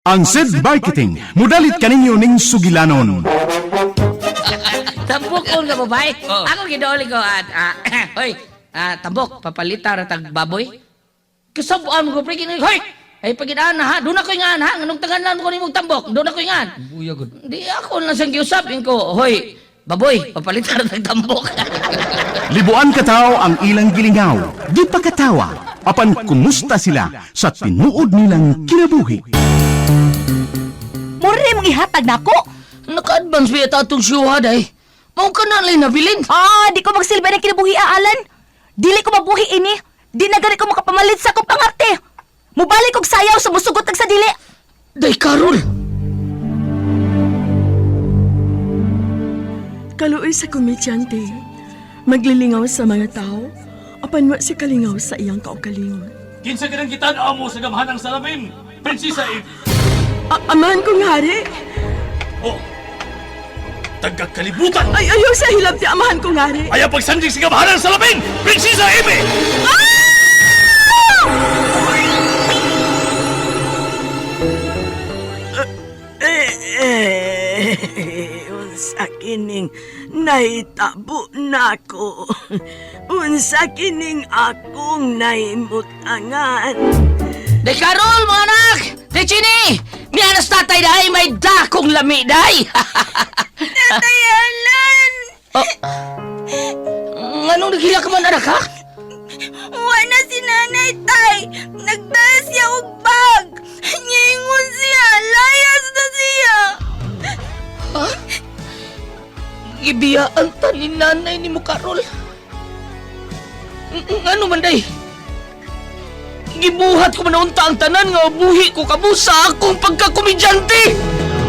Ang SED Marketing, mudalit kaninyo ning sugilanon. Tambok ko nga babae. Ako gidooli ko at hoy, tambok papalita ra tag baboy. Kasab-an ko pre kini, hoy. Ay pagidaan na ha, doon ako ingan ha, nganong tanganan ko nimong tambok, doon ako ingan. Buya gud. Di ako lang siyang giusap ko, hoy, baboy, papalita ra tag tambok. Libuan kataw ang ilang gilingaw, di pa katawa, apan kumusta sila sa tinuod nilang kinabuhi. Mura mong ihatag nako. Naka-advance ba yata atong siyuha day? Mao ka na lang nabilin. Ah, di ko magsilbi ng kinabuhi, Alan. Dili ko mabuhi ini. Di na gani ko makapamalit sa akong pangarte. Mubalik og sayaw sa musugot ag sa dili. Day Karol. Kaluoy sa komedyante. Maglilingaw sa mga tao, apan wa si kalingaw sa iyang kaugalingon. Kinsa ka nang gitan-aw mo sa gamhanang salamin, Prinsesa Eve? Amahan kong hari! Oh, tagakalibutan! Ay, ayaw sa hilabti, amahan kong hari! Ayaw pagsanding sa gamhanang salamin, Prinsesa Eve! Eh, unsa kining nahitabo nako. Unsa kining akong nahimutangan. Day Karol, mga anak! Day Chini! Mianas tatay day, may dakong lami day! Tatay Alan! Oh. Nganong naghila ka man, anak, ha? Wa na si nanay tay. Nagdala siya og bag. Niingon siya, layas na siya. Gibiyaan ta ni nanay ni mo, Karol. Ngano man, day? Gibuhat ko man unta ang tanan nga buhi ko kamo sa akong pagkakomedyante!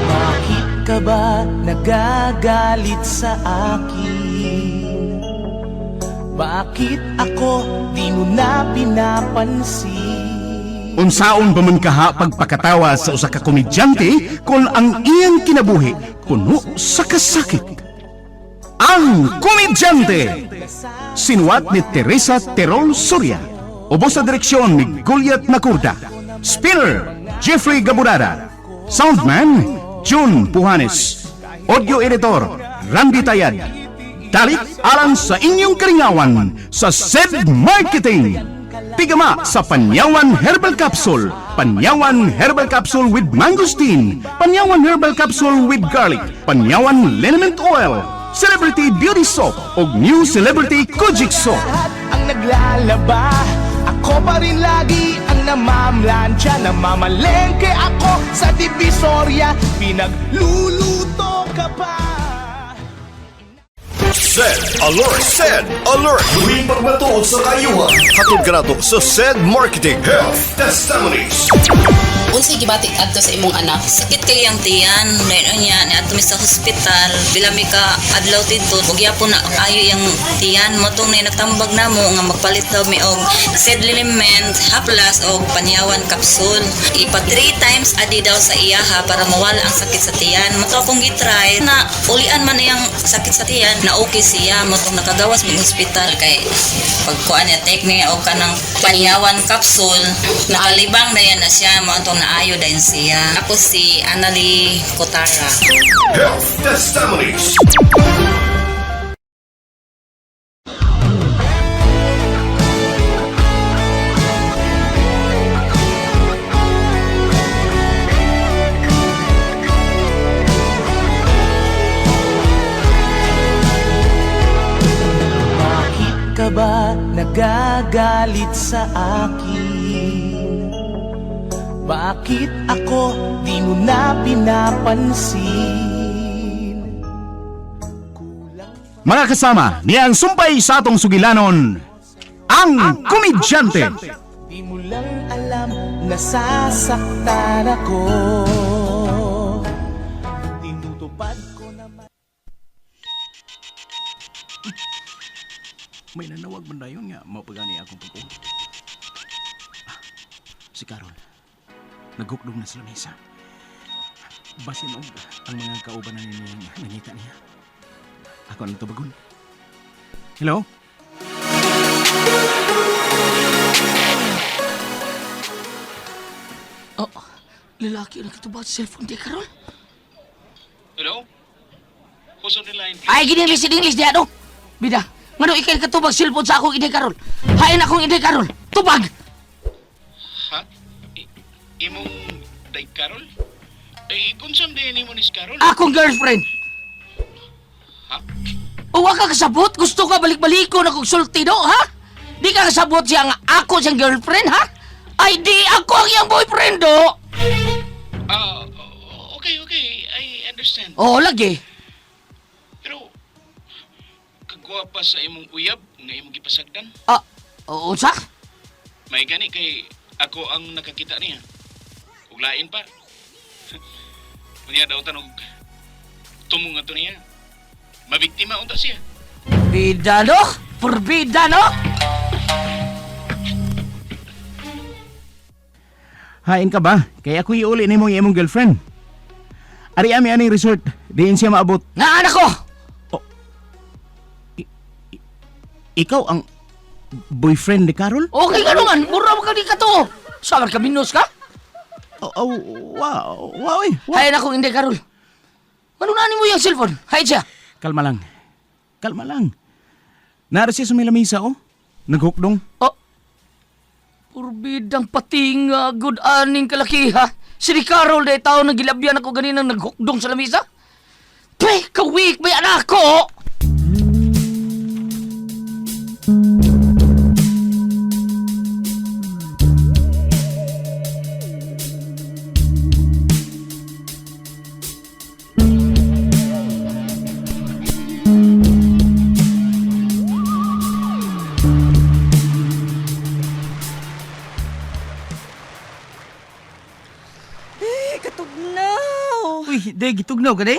Bakit ka ba nagagalit sa akin? Bakit ako di mo na pinapansin? Unsaon ba man kaha pagpakatawa sa usa ka komedyante kung ang iyang kinabuhi puno sa kasakit? Ang Komedyante! Sinuwat ni Teresa Terol Soria. Ubos sa direksyon ni Goliath Nakurda. Spinner, Jeffrey Gaburada. Soundman, June Puhanes. Audio editor, Randy Tayad. Dalit alang sa inyong karingawan sa SED Marketing. Tigama sa Panyawan Herbal Capsule, Panyawan Herbal Capsule with Mangosteen, Panyawan Herbal Capsule with Garlic, Panyawan Liniment Oil, Celebrity Beauty Soap ug New Celebrity Kojic Soap. Lahat ang naglalaba, ako pa rin lagi ang namamlansya. Namamalengke ako sa Divisoria, pinagluluto ka pa. Sed Alert! Sed Alert! Tuwing pagmatuod sa kayuhan. Hatod kanato sa Sed Marketing Health Testimonies. Unsay gibati adto sa imong anak? Sakit kay ang tiyan, dahil niya niadto mi sa hospital, pila mi ka adlaw didto, ug gyapon na ayo yang tiyan mo tong nay nagtambag namo nga magpalit daw mi og sed liniment, haplas og panyawan capsule. Ipa 3 times a day daw sa iyaha para mawala ang sakit sa tiyan. Mo to akong gitry na ulian man iyang sakit sa tiyan na okay siya mo tong nakagawas mig hospital kay pagkuan niya take niya og kanang panyawan capsule, nakalibang na yan na siya mo atong naayo dayon siya. Ako si Annalie Kotara. Health Testimonies. Bakit ka ba nagagalit sa akin? Bakit ako di mo na pinapansin? Mga kasama, niya ang sumpay sa atong sugilanon, ang Komedyante! Di mo lang alam nasasaktan ako. Tinutupad ko naman. May nanawag man dayon nga mapagani akong pag. Si Carol, naghukdong na sa lamesa. Basin og ang mga kauban na nini nangita niya. Ako ang tubagon. Hello? Oh, Lalaki na katubag sa cellphone di karon. Hello? Who's on the line? Ay, gini English, English diha no. Bida, ngano ikay katubag cellphone sa akong ide karon? Hain akong ide karon. Tubag. Ha? Imong day Carol? Eh, kung saan din mo ni Carol? Akong girlfriend. Ha? O wa ka kasabot? Gusto ka balik-baliko na kong sulti do, ha? Di ka kasabot siya nga ako siyang girlfriend, ha? Ay, di ako ang iyang boyfriend, do! Ah, okay, okay. I understand. Oo, lagi. Pero, kagwapa sa imong uyab nga imong gipasagdan. Ah, oo, sa? May gani kay ako ang nakakita niya. Ug lain pa. Unya daw tanog tumong ato niya. Mabiktima unta siya. Bida, no? Purbida, no? Hain ka ba? Kaya ako iuli nimo ang imong girlfriend. Ari ami aning resort, diin siya maabot. Naan ako! Ikaw ang boyfriend ni Carol? Okay ka naman, mura mo ka di ka to. Sabar ka, minus ka? Oh, oh, wow, wow, eh. Wow. Hain akong hindi, Karol. Manunanin mo yung cellphone. Hain siya. Kalma lang. Kalma lang. Nara siya sa may lamisa, oh. Naghukdong. Oh. Purbidang patinga, good aning kalakiha. Si ni Carol dahil tao na gilabyan ako ganinang naghukdong sa lamisa. Pe, kawik, may anak ko! Eh, katugnaw. Uy, di, gitugnaw ka di.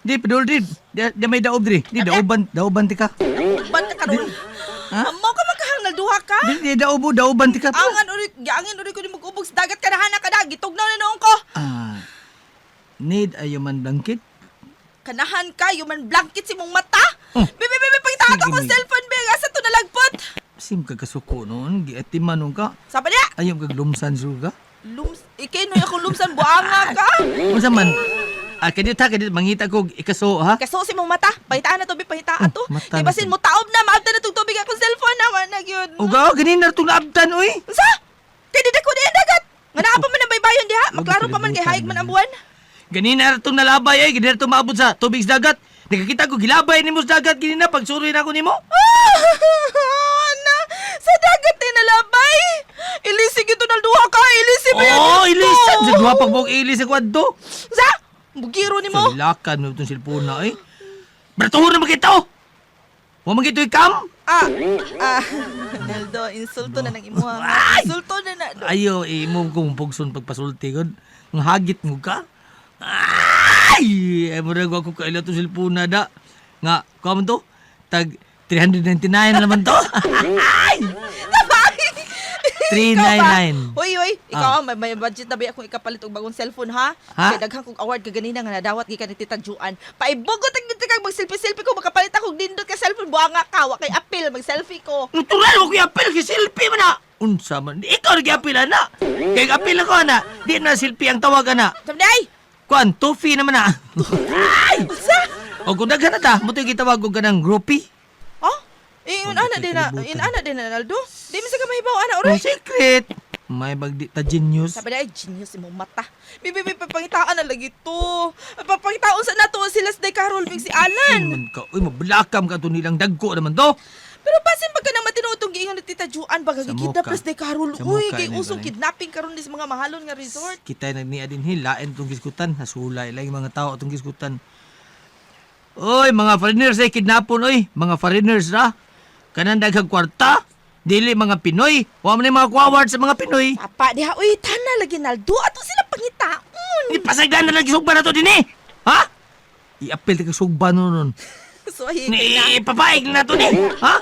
Di, padol di. Di, di may daob di. Di, daoban, daoban ti ka. Ban ka karon. Ha? Amaw ka magkahangal duha ka? Di, di, daobo, daoban ti ka. Angan uri, giangin uri ko ni mag-ubog sa dagat kanahan ka da, gitugnaw na noon ko. Ah, need a human blanket? Kanahan ka, human blanket si mong mata. Oh. Bebe, bebe, pangita Sige, ako may. cellphone, be. Asa to nalagpot? Sim ka kasuko noon, giatiman noon ka. Saba niya? Ayaw kag lumsan suga. Lums, ikay no ako lumsan buanga ka. Unsa man? Ah, kadyo ta, kadyo mangita ko ikaso ha. Kaso si mong mata, pangitaan na to, be, pangitaan to. Oh, mata Kay na basin to. mo taob na, maabtan na tong tubig akong cellphone na, wala gyud. Uga, ganin na itong naabtan, uy. Unsa? Kay di ko di ang dagat. Nga naa pa man ang baybayon diha, maklaro pa man kay haig man ang buwan. Ganin na itong nalabay, ay. Ganin na itong maabot sa tubig sa dagat. Nakakita ko, gilabay ni mo sa dagat, ganin na, pagsuroy na ako nimo. Ana, sa dagat ay nalabay. Ilisig ito ng duha ka, ilisig ba yan? Oo, oh, ilisan. Sa duha pagbuok ilis sa kwadto. Sa? Bugiro ni mo. Sa lakan mo itong cellphone na, eh. Bratuhon na makita, oh! Huwag makita yung cam! Ah, ah, Naldo, insulto na ng imuha. Ay! Insulto na na. Ayo, imo kong pugson pagpasulti kon. Ang hagit mo ka. Ay! Ay, murag ako kaila itong cellphone na da. Nga, kuha mo to? Tag 399 na naman to. Ay! 399. Hoy, hoy, ikaw Ah. may, may budget na ba akong ikapalit og bagong cellphone ha? Ha? Kay daghan kong award kaganina nga nadawat gikan ni Tita Juan. Paibugot ang dito kag mag-selfie-selfie ko makapalit akong nindot ka cellphone buanga ka, wa kay apil mag-selfie ko. Natural ko apel kay selfie man na. Unsa man? Ikaw nag-apil ana. Kay apil ako ana. Di na selfie ang tawag ana. Samday. Kuan, toffee naman na. Ay! Unsa? O kung daghan na ta, mo gitawag og kanang groupie. Oh? Ingon ana din na, kalibutan. in ana din na Naldo. Di mi sa ka mahibaw ana Oh, oray. secret. May bagdi ta genius. Sabi na, ay, genius imong mata. Bibi, bibi, papangitaan na lagi to. Papangitaan sa nato sila si Carol Big si Alan. Man ka, uy, mablakam ka to nilang dagko naman to. Pero basin pagka nang matinuod tong giingon ni Tita Juan baga Sa gikidnap moka. na si Carol. Sa Uy, moka, kay inay, usong balay. kidnapping karon ni sa mga mahalon nga resort. Kita nagniya din hilain tong giskutan. Nasulay lang yung mga tao atong giskutan. Oy, mga foreigners ay kidnapon oy, mga foreigners ra. Kanan daghang kwarta, dili mga Pinoy. Wa man ni mga kuwaward sa mga Pinoy. Papa, diha, uy, tana lagi Naldo. Ato sila pangitaon. Ni pasagdan na lagi sugba na to dinhi. Ha? I-appeal ta ka sugba nun nun. So, ay, kay na. Ni ipapaig na to ni. Ha?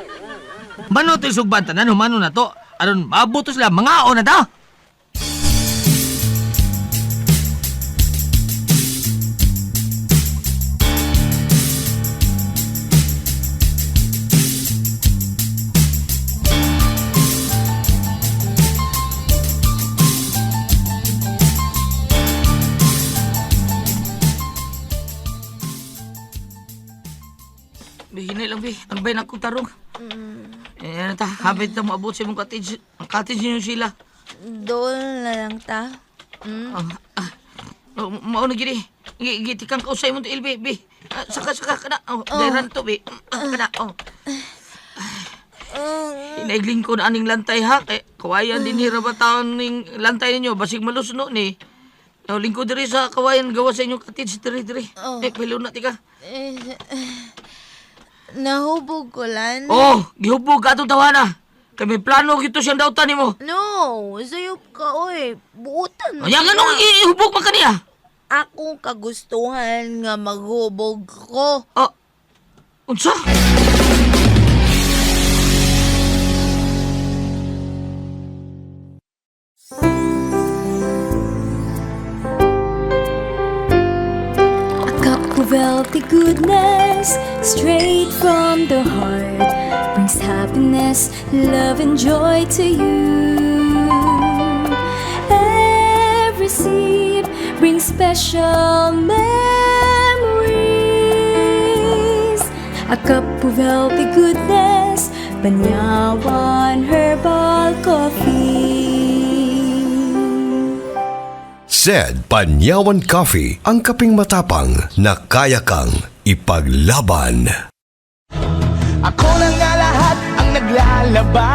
Mano to yung sugban tanan humano na to. Aron maabot to sila mga na ta. Bi, hinay lang, bi. Ang bay na akong tarong. Eh, ano ta, hapit na moabot sa imong cottage. Ang cottage ninyo sila. Dool na lang ta. Ah, ah. Oh, mao na gini. Gitikang ka usay mo tiil, bi. Bi. Ah, saka, saka, kana. Oh, dairan to, bi. Ah, kana, oh. Inaigling ko na aning lantay ha. Kay, kawayan din hira ba taon ning lantay ninyo. Basig malusno ni. Oh, lingkod diri sa kawayan gawa sa inyong cottage diri diri. Oh. Eh, pilo na tika. Eh, nahubog ko lan. Oh, gihubog ka atong tawana. Kay may plano gito siyang dautan nimo. No, sayop ka, oy. Buutan mo. Anya nganong ihubog man kaniya? Akong kagustuhan nga maghubog ko. Oh. Unsa? A cup of healthy goodness, straight from the heart, brings happiness, love, and joy to you. Every sip brings special memories. A cup of healthy goodness, Banyawan Herbal Coffee. Said Panyawan Coffee, ang kaping matapang na kaya kang ipaglaban. Ako na nga lahat ang naglalaba.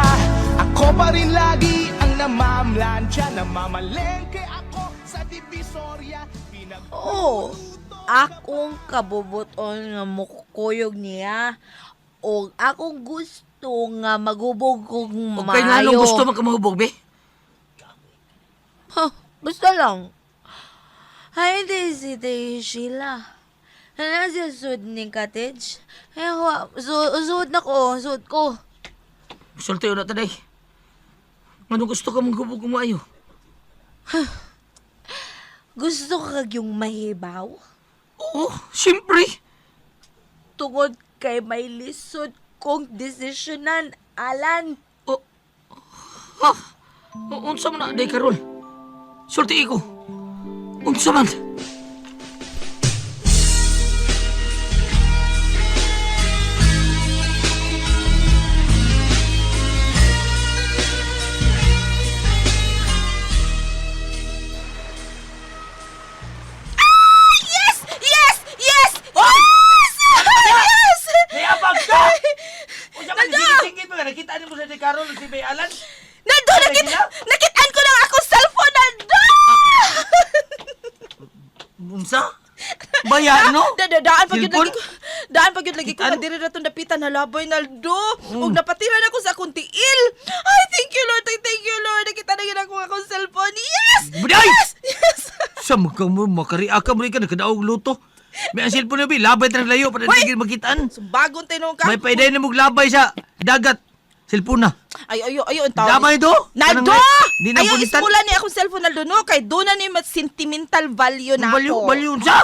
Ako pa rin lagi ang namamlansya. Namamalengke ako sa Divisoria. Pinag Oo. Akong kabubuton nga mukuyog niya. O akong gusto nga maghubog kong O kay nganong maayo. gusto man ka mahubog, be? Ha, basta lang. Ay, hindi si Tay Sheila. Ano siya sud ni cottage? Ay, ako, sud na ko, sud ko. Sulti na taday. Nganong gusto ka manghubog kung maayo? Gusto kag yung mahibaw? Oo, siyempre. Tungod kay may lisod kong desisyonan, Alan. Oh, ha? Unsa man na, day Karol? Sulti ko. Unsa man? Yes! Yes! Yes! Yes! Yes! Niabag ka! Unsa man singit mo nakita nimo sa Day Karol si Bay Alan? Nando, nakita, nakitaan ko lang akong cellphone, Nando! Unsa? Baya no? Da, da, daan pag yun Cellphone? lagi ko. Daan pag yun lagi ko. Kitaan? Diri na itong dapitan halaboy, Naldo. Ug napatiran ako sa akong tiil. Ay, thank you, Lord. Thank, thank you, Lord. Nakita na yun ako akong cellphone. Yes! Buday! Yes! Yes! Sa mga mo makaria ka mo ka nakadaog luto. May ang cellphone na bi labay tra layo para Hoy! di makitaan. Sumbagon tinong ka. May paiday na mong labay sa dagat. Cellphone na. Ay, ayo, ayo, ang tawag. Damay do. Naldo! Kanang- Di na Ayaw, punitan. ispula ni akong cellphone, Naldo, no? Kay doon na ni mas sentimental value na Value, ako. value sa.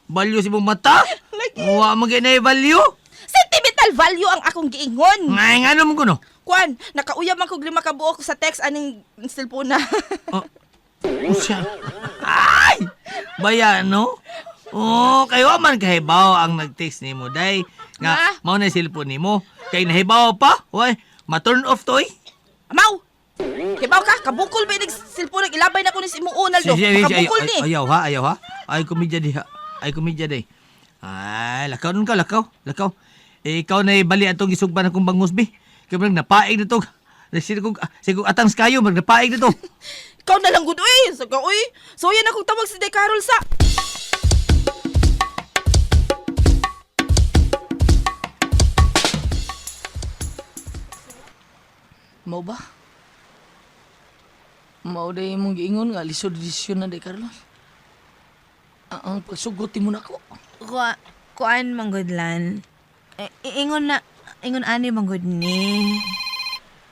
Value si mong mata. Lagi. Wa man kay na value. Sentimental value ang akong giingon. Ngay nga naman ko no. Kwan, nakauyab man kog 5 ka buok sa text aning cellphone na. Oh. Siya. Ay! Baya no? Oh, kayo man kahibaw ang nag-text nimo day nga Ah. mao na yung cellphone nimo. Kay nahibaw pa, way, ma-turn off to oy. Amaw! Kibaw ka, kabukol ba yung cellphone? Ilabay na ko ni si imong unal do. Sige, sige, sige, Makabukol ay, ni. ay, ayaw ha, ayaw ha. Ay komedya di ha. Ay komedya di. Ay, lakaw nun ka, lakaw, lakaw. Eh, ikaw na ibali atong gisugban akong bangus bi. Kay murag napaig na to. Sige kong sige kong atang kayo mag napaig na to. Ikaw na lang gud uy. Saga uy. So yan akong tawag si De Carol sa. Mao ba? Mao day mong giingon nga lisod desisyon na day Carlos. Ang pagsugot mo nako. Kuan, kuan manggudlan. Eh, ingon na, ingon ani manggud ni.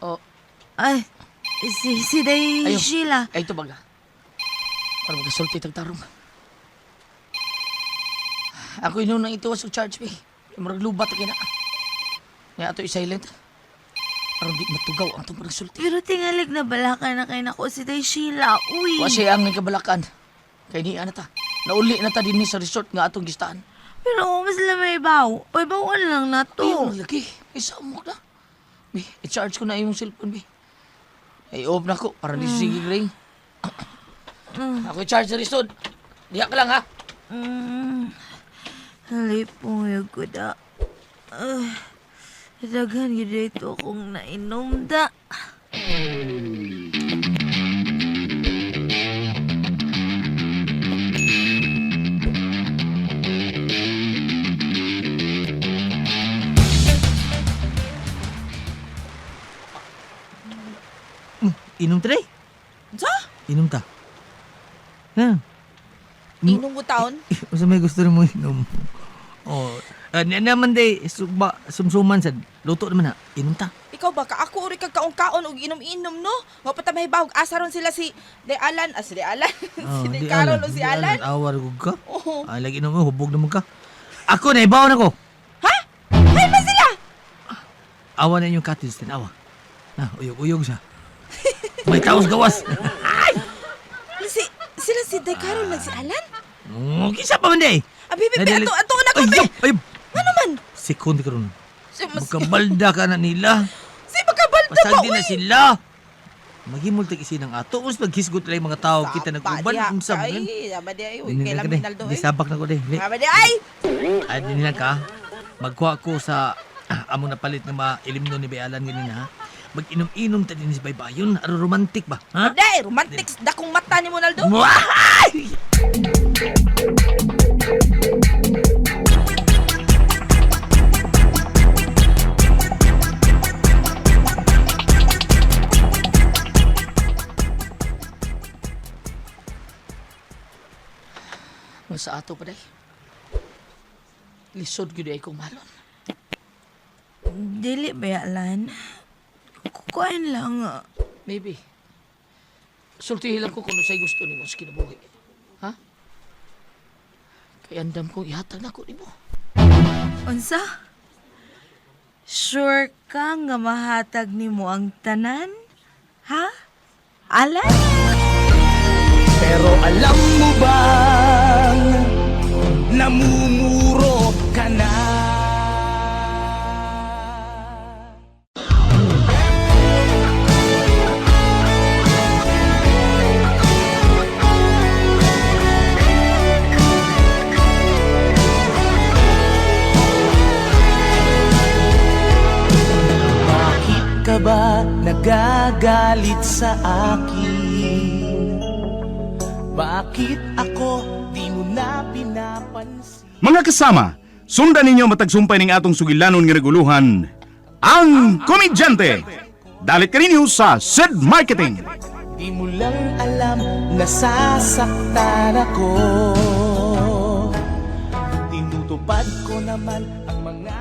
Oh, Ay, si Day Ayo. Sheila. ay ito baga. Para magasulti tag tarong. Ako inunang ito sa charge be. Murag lubat kay na. Nga ato i-silent. Aron di matugaw ang atong pagsulti. Pero tingalig na balaka na kay nako si Day Sheila. Uy. Wa siya ang kabalakan. Kay niya na ta. Nauli na ta dinhi sa resort nga atong gistaan. Pero mas sila may baw. Oy, bawan lang na to. Ayun, lagi. Ay, samok na. Bi, i-charge ko na imong cellphone, bi. Ay, off na ko para di sige ring. Ako i-charge na risod. Diha ka lang, ha? Halipong yung kuda. Daghan gyud dito akong nainom da. Inom ta, day. Unsa? Inom ta. Ha? Inom ko taon. Unsa may gusto nimo inom? Oh, naman day sugba sumsuman sad. Luto naman na. Inom ta. Ikaw ba ka ako uri kag kaon-kaon og inom-inom no? Wa pa ta mahibawog asa ron sila si De Alan, ah, si De Alan, si De di Carol o di si Alan. Awar gud ka. Oo. Ay, lagi inom mo, hubog naman ka. Ako na ibaw na ko. Ha? Hay man sila. Awa na inyong cottage din, awa. Na, uyog-uyog siya. May taos gawas. Si sila si De Carol na si Alan? Oh, kinsa pa man day? Abi, bi, bi, ato ato na ko Ay, bi. ay, Ano man? Sekondi karon. Si mas Magkabalda ka na nila. si makabalda ba Pasagdi na uy? sila. Maghimol tag isinang ato. Us maghisgot lang mga tao kita nag-uban. Unsa man. Ay, aba di ay, uy, Dili kay na ka, lamin day. naldo Di eh. sabak na ko day. Di. Aba di ay. Ay, di lang ka. Magkuha ko sa among napalit nga mailimno ni Bayalan ganina ha. Mag-inom-inom ta din si Baybayon. Aro romantic ba? Ha? Day, romantic dakong mata ni Monaldo. Why? Masa ato pa, day. Lisod gyud ay kong mahalon. Dili ba Alan? Kukuan lang. Maybe. Sultihin lang ko kung sa'y gusto nimo sa kinabuhi. Ha? Kay andam kong ihatag na ko nimo. Unsa? Sure ka nga mahatag nimo ang tanan? Ha? Alan? Pero alam mo bang namumuro ka na? Bakit ka ba nagagalit sa akin? Bakit ako di mo na pinapansin? Mga kasama, sundan ninyo matagsumpay ning atong sugilanon nga naguluhan, ang Komedyante. Dalit kaninyo sa Sid Marketing. Di mo lang alam nasasaktan ako. Tinutupad ko naman ang mga